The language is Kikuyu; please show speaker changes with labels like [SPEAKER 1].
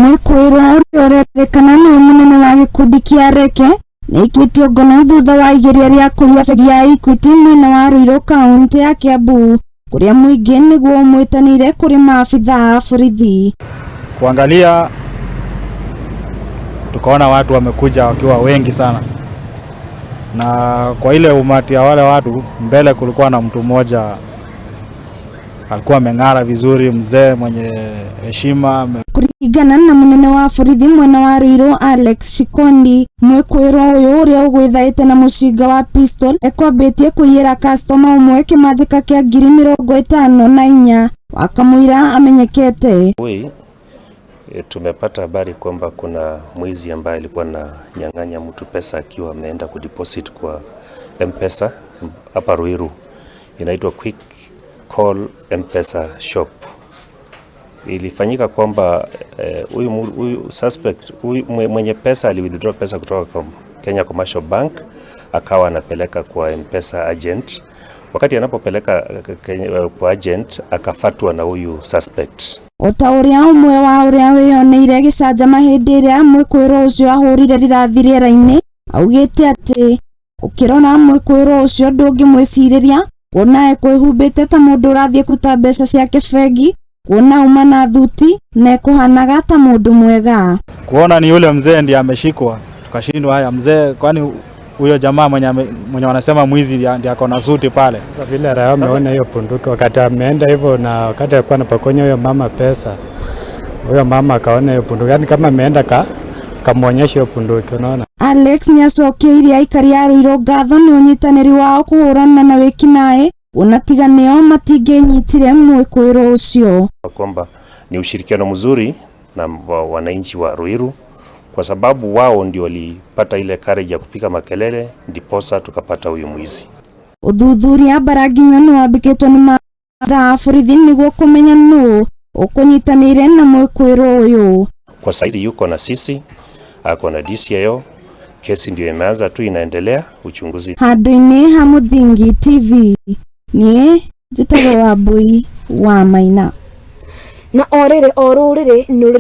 [SPEAKER 1] Mwĩkũĩrwo ũrĩa ũrerĩkana nĩwe mũnene wa gĩkundi kĩa Reke nĩaikĩtio ngono thutha wa igeria rĩa kũiya bengi ya Equity mwena wa Ruiru kaunti ya Kiambu kũrĩa mũingĩ nĩguo ũmwĩtanĩire kũrĩ maabithaa a borithi.
[SPEAKER 2] Kuangalia tukaona watu wamekuja wakiwa wengi sana, na kwa ile umati ya wale watu mbele kulikuwa na mtu mmoja alikuwa ameng'ara vizuri, mzee mwenye heshima.
[SPEAKER 1] Kũringana na mũnene wa borithi mwena wa Ruiru Alex Shikondi, mwĩkũĩrwo ũyũ ũrĩa ũgwĩthaĩte na mũcinga wa pistol ekwambĩtie kũiyĩra customer ũmwe kĩmanjĩka kĩa 54,000 wakamũira amenyekete.
[SPEAKER 3] Asubuhi tumepata habari kwamba kuna mwizi ambaye alikuwa ananyang'anya mtu pesa akiwa ameenda kudeposit kwa M-Pesa hapa Ruiru, inaitwa Quick Call M-Pesa Shop. Ilifanyika kwamba huyu huyu suspect, huyu mwenye pesa ali withdraw pesa kutoka kwa Kenya Commercial Bank akawa anapeleka kwa M-Pesa agent. Wakati anapopeleka kwa agent, akafatwa na huyu suspect.
[SPEAKER 1] O ta ũrĩa ũmwe wa ũrĩa wĩyoneire gĩcanjama hĩndĩ ĩrĩa mwĩkũĩrwo ũcio ahũrire rithathi rĩera-inĩ augĩte atĩ ũkĩrora mwĩkũĩrwo ũcio ndũngĩmwĩcirĩria kuona ekwĩhumbĩte ta mũndũ ũrathiĩ kũruta mbeca ciake bengi, kuona auma na thuti na ekũhanaga ta mũndũ mwega.
[SPEAKER 2] Kuona ni yule mzee ndiye ameshikwa, tukashindwa haya mzee, kwani huyo jamaa mwenye wanasema mwizi ndiye ako na suti pale.
[SPEAKER 4] Sasa vile raia ameona hiyo bunduki wakati ameenda hivyo, na wakati alikuwa anapokonya huyo mama pesa, huyo mama akaona hiyo bunduki, yani kama ameenda kamwonyesha hiyo bunduki, unaona.
[SPEAKER 1] Alex nĩacokeirie aikari a Ruiru ngatho nĩ ũnyitanĩri wao kũhũrana na wĩkinaĩ kuona tiga nĩo matingĩnyitire mwĩkũĩrwo ũcio.
[SPEAKER 3] Kwamba ni ushirikiano mzuri na wananchi wa Ruiru kwa sababu wao ndio walipata ile courage ya kupiga makelele, ndiposa tukapata huyu mwizi.
[SPEAKER 1] Ũthuthuria Mbaranginyo nĩ wambĩkĩtwo nĩ maabithaa a borithi nĩguo kũmenya nũ ũkũnyitanĩire na mwĩkũĩrwo ũyũ.
[SPEAKER 3] Kwa saizi yuko na sisi, ako na DCIO, kesi ndio imeanza tu, inaendelea uchunguzi.
[SPEAKER 1] Handũ-inĩ ha Mũthingi TV, niĩ njĩtagwo Wambui wa Maina.
[SPEAKER 5] Na o rĩrĩ o rũrĩrĩ nĩ rũrĩ